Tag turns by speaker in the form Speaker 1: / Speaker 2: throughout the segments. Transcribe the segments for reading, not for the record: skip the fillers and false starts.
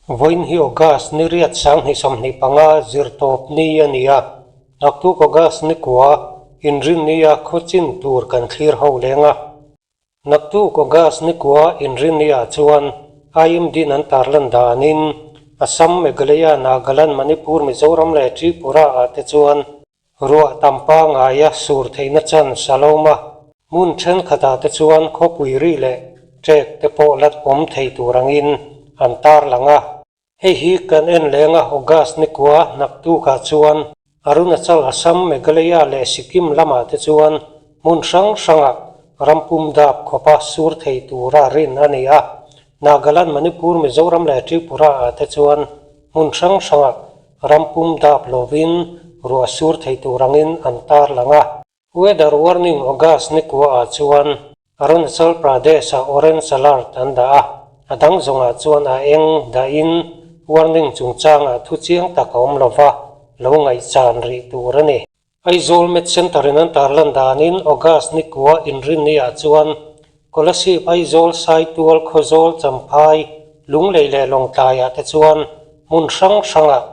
Speaker 1: Vawiin hi August ni riat 2025 zirtawp ni a ni a, naktuk August ni kua inrinnia khawchin tur kan thlir ho leng a. Naktuk August ni kua inrinniah chuan IMD-in an tarlan danin Assam, Meghalaya, Nagaland, Manipur, Mizoram leh Tripura ah te chuan Ruah tam pangaia sur theihna chan Saloma hmun thenkhatah te chuan khawpui rih leh ṭek te pawh la awm thei tur angin an tarlang a. Hei hi kan en leng a, August ni kua naktukah chuan Arunachal, Assam, Meghalaya leh Sikkim lamah te chuan hmun hrang hrangah rampum dap khawpa sur thei tura rin a ni a. Nagaland, Manipur, Mizoram leh Tripura ah te chuan hmun hrang hrangah Rampum dap lovin ruah sur thei tur angin an tarlang a. Weather warning August ni kua ah chuan Arunachal Pradesh ah orange alert an dah a, a dang zawngah chuan a eng dahin warning chungchangah thu chiang tak a awm lova, lo ngaihchan rih tur a ni. Aizawl Med Centre in an tarlan danin August ni kua inrinni ah chuan Kolasib, Aizawl, Saitual, Khawzawl, Champhai, Lunglei leh Lawngtlai ah te chuan hmun hrang hrangah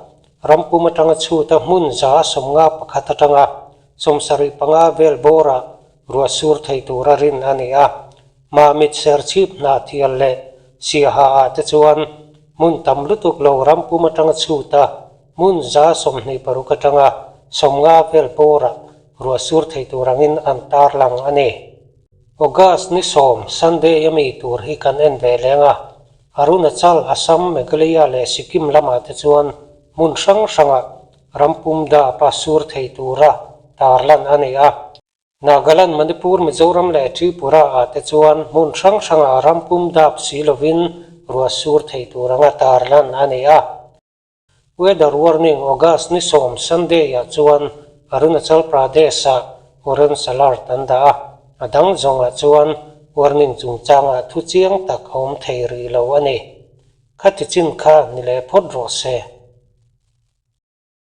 Speaker 1: rampum atanga chhuta hmun 151 atanga 75 vel bawrah ruah sur thei tura rin a ni a. Mamit Serchhip Hnahthial leh Siaha ah te chuan hmun tam lutuk lo rampum atanga chhuta Hmun 26 atanga 50 vel bawrah ruah sur thei tur angin an tarlang a ni. August ni 10, Sunday a mi tur hi kan en ve leng a, Arunachal, Assam, Meghalaya leh Sikkim lamah te chuan hmun hrang hrangah rampum dapa sur thei tura tarlan a ni a. Nagaland, Manipur, Mizoram leh Tripura ah te chuan hmun hrang hrangah rampum dap si lovin ruah sur thei tur anga tarlan a ni a. Weather warning August ni 10 Sunday ah chuan Arunachal Pradesh ah orange alert an dah a, a dang zawngah chuan warning chungchangah thu chiang tak a awm thei rih lo a ni. Khati chin kha ni leh phawt rawh se.